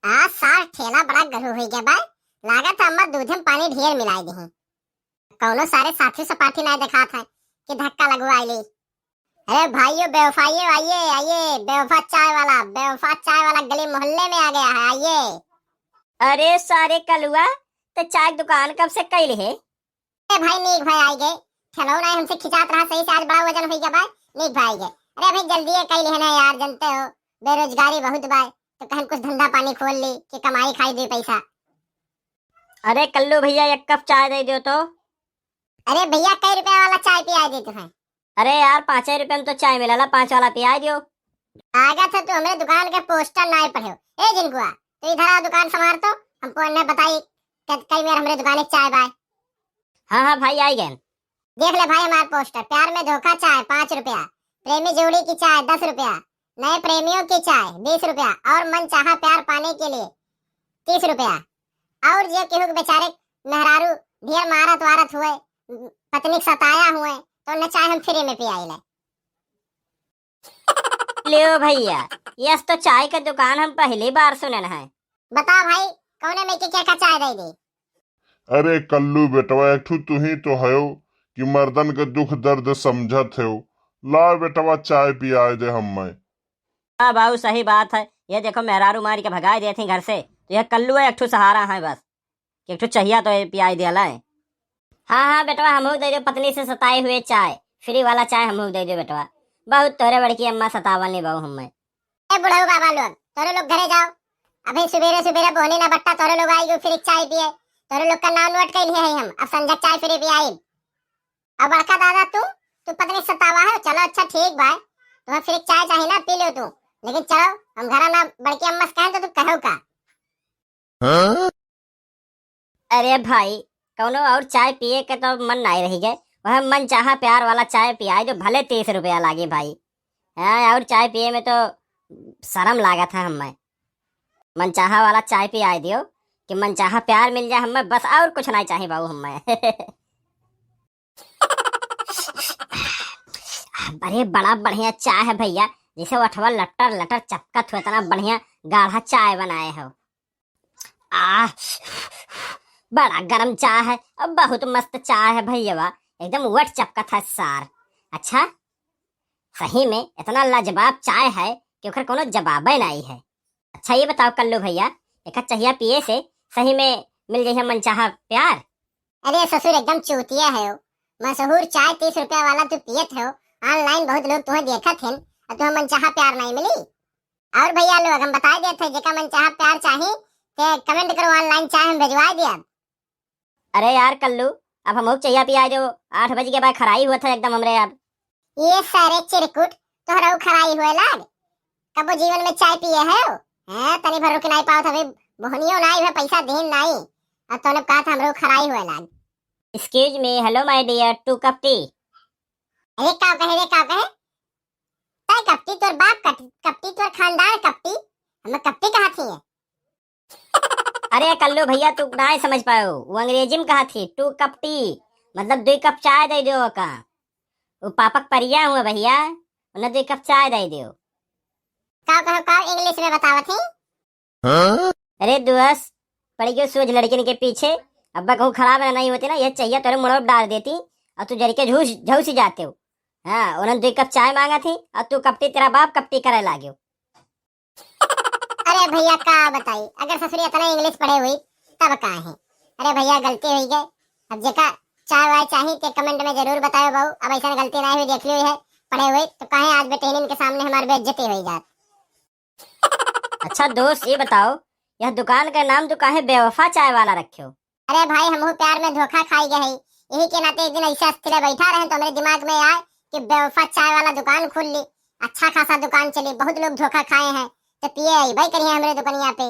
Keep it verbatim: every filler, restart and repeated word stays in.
आज सार ठेला बड़ा गरहू होइ गया बा, लागत है अम्मा दूधे में पानी ढेर मिलाइ दिही। कौनो सारे साथी सपाठी नाहीं देखात है कि धक्का लगवाइ ली। अरे भाइयों, बेवफाइयों, आइए, आइए, बेवफा चाय वाला, बेवफा चाय वाला गली मोहल्ले में आ गया है, आइए। अरे सारे कलुआ, ते चाय दुकान कब से कैले है? अरे भाई, नीक भाई आइ गए, ठेलौ नाहीं हमसे खिंचात रहा सही से, आज बड़ा वजन होइ गया बा, नीक भाई आइ गए। अरे भाई, जल्दी ये कैले है ना यार, जनते हो बेरोजगारी बहुत बा, तो कहीं कुछ धंधा पानी खोल ली कि कमाई खाई दे पैसा। अरे कल्लू भैया, एक कप चाय दे दो तो। अरे भैया, कई रुपया वाला चाय पियाइ देते हैं? अरे यार, पाँचे रुपया में तो चाय मिलेला, पाँच वाला पियाइ दियो। लागत है तू हमरे दुकान के पोस्टर नाहीं पढ़े हो। ए जिनकुआ, तू इधर आ, दुकान संभार तो, हमको अन्य बताई, क-, कई मेर हमरे दुकान एक चाय बाय। हाँ, हाँ भाई, आइ गए। देख ले भाई हमार पोस्टर, प्यार में धोखा चाय पाँच रुपया, प्रेमी जोड़ी की चाय दस रुपया, नए प्रेमियों की चाय बीस रुपया और मन चाहा प्यार पाने के लिए तीस रुपया। और जे केहू के बेचारे मेहरारू ढेर मारत वारत हुए, पत्नी के सताया हुए, तो उन्हें चाय हम फ्री में पियाई ले। लियो भैया, यस तो चाय के दुकान हम पहली बार सुनन है। बता भाई, कौने में के क्या का चाय दे दे? अरे कल्लू बेटवा, एक ठू तू ही तो हयो कि मर्दन के दुख दर्द समझत हो। ला बेटवा, चाय पियाए दे हम्मे। हाँ बाबू, सही बात है। ये देखो, मेहरारू मार के भगाए देत ही घर से, तो यह कल्लू है, एक ठू सहारा है बस, कि एक ठू चहिया तो ये पियाए दिया लाए। हाँ, हाँ बेटवा, हमहू दे दो पत्नी से सताए हुए चाय, फ्री वाला चाय हमहू दे दो बेटवा, बहुत तोरे बड़की अम्मा सतावल नहीं बाबू हम्मे। ए बुढ़ऊ बाबा लोग, तोरे लोग घरे जाओ, अभी सुबेरे सुबेरे बोहनी ना बट्टा, तोरे लोग आइगो फ्री चाय पिए, तोरे लोग का नाम नोट कैलिए है हम, अब संझा चाय फ्री पियाई। अब बड़का दादा तू, तू पत्नी सतावा है, चलो अच्छा ठीक बा, तुम्हें फ्री चाय चाही ना, पी लो तू, लेकिन चलो हम घर ना बड़की अम्मा से कहें तो तू कहो का? हाँ? अरे भाई, कौनो और चाय पिए के तो मन नाहीं रही गए, वह मन चाहा प्यार वाला चाय पियाए जो भले तीस रुपया लागे भाई। हाँ, और चाय पिए में तो शर्म लागत है हमें। मन चाहा वाला चाय पियाए दियो कि मन चाहा प्यार मिल जाए हमें, बस और कुछ नाहीं चाही बाबू हमें। अरे बड़ा बढ़िया चाय है भैया, जैसे ओठवा लटर लटर चपकत हो, इतना बढ़िया गाढ़ा चाय बनाए हो। आह, बड़ा गरम चाय है, अब बहुत मस्त चाय है भैया, एकदम ओठ चपकत है सार। अच्छा, सही में इतना लाजवाब चाय है कि ओकर कोनो जवाबे नाहीं है। अच्छा ये बताओ कल्लू भैया, एक चहिया पिए से सही में मिल जाइए मनचाहा प्यार? अरे ससुर एकदम चूतिया है हो, मशहूर चाय तीस रुपया वाला तू पियत हो, online बहुत लोग तुम्हें देखत हैं, और तुम्हें मनचाहा प्यार नहीं मिली। और भैया लोग हम बताए देते हैं, जेका मनचाहा प्यार चाही, ते comment करो, online चाय हम भेजवाए दिया। अरे यार कल्लू, अब हमहू चहिया पियाए दो, आठ बज के बाद खराई हुआ था एकदम हमरे अब। ये सारे चिरकुट, तोहरा खराई हुए लाग? कबो जीवन में चाय पिए है हो? हैं, तनी भर रुक नाहीं पावत, अभी बोहनियो नाहीं हुए, पैसा देन नाहीं, और तोने कहा था हमरो खराई हुए लाग। Excuse me, hello my dear, two cup tea। अरे का कहे रे, का कहे? तय कपटी तोर बाप कट-, कपटी तोर खानदान कपटी, हम कपटी कहा थी है। अरे कल्लू भैया, तू नाहीं समझ पायो, वो अंग्रेजी में कहा थी two cup tea, मतलब दुई कप चाय दे दो का। वो पापक परिया हुआ भैया, उन्हें दुई कप चाय दे दो। का कहो, का English में बतावत ही? हाँ? अरे दोस्त, पड़ गयो सोच लड़किन के पीछे। अब कहूँ खराब ना नहीं होती ना, ये चहिया तोरे मुड़ो डाल देती और तू जरिके झूस झूसी जाते हो। हाँ, उन्हें दुई कप चाय मांगा थी और तू कपटी, तेरा बाप कपटी करे लाग्यो। अरे भैया का बताई, अगर ससुरी इतना English पढ़े हुई तब का है। अरे भैया गलती हुई गए, अब जेका चाय वाय चाही ते comment में जरूर बताओ बाबू। अब ऐसा गलती नहीं हुई, देख ली है पढ़े हुई, तो कहे आज बेटेनिन के सामने हमारी बेइज्जती हुई जात। अच्छा दोस्त, ये बताओ, यह दुकान का नाम तू काहे बेवफा चाय वाला रखे हो? अरे भाई, हमहू प्यार में धोखा खाई गए हई, यही के नाते एक दिन ऐसे अस्थिर बैठा रहे तो हमरे दिमाग में आए कि बेवफा चाय वाला दुकान खोल ली, अच्छा खासा दुकान चली, बहुत लोग धोखा खाए हैं, तो पिए अइबे करिए हमरे दुकनिया पे।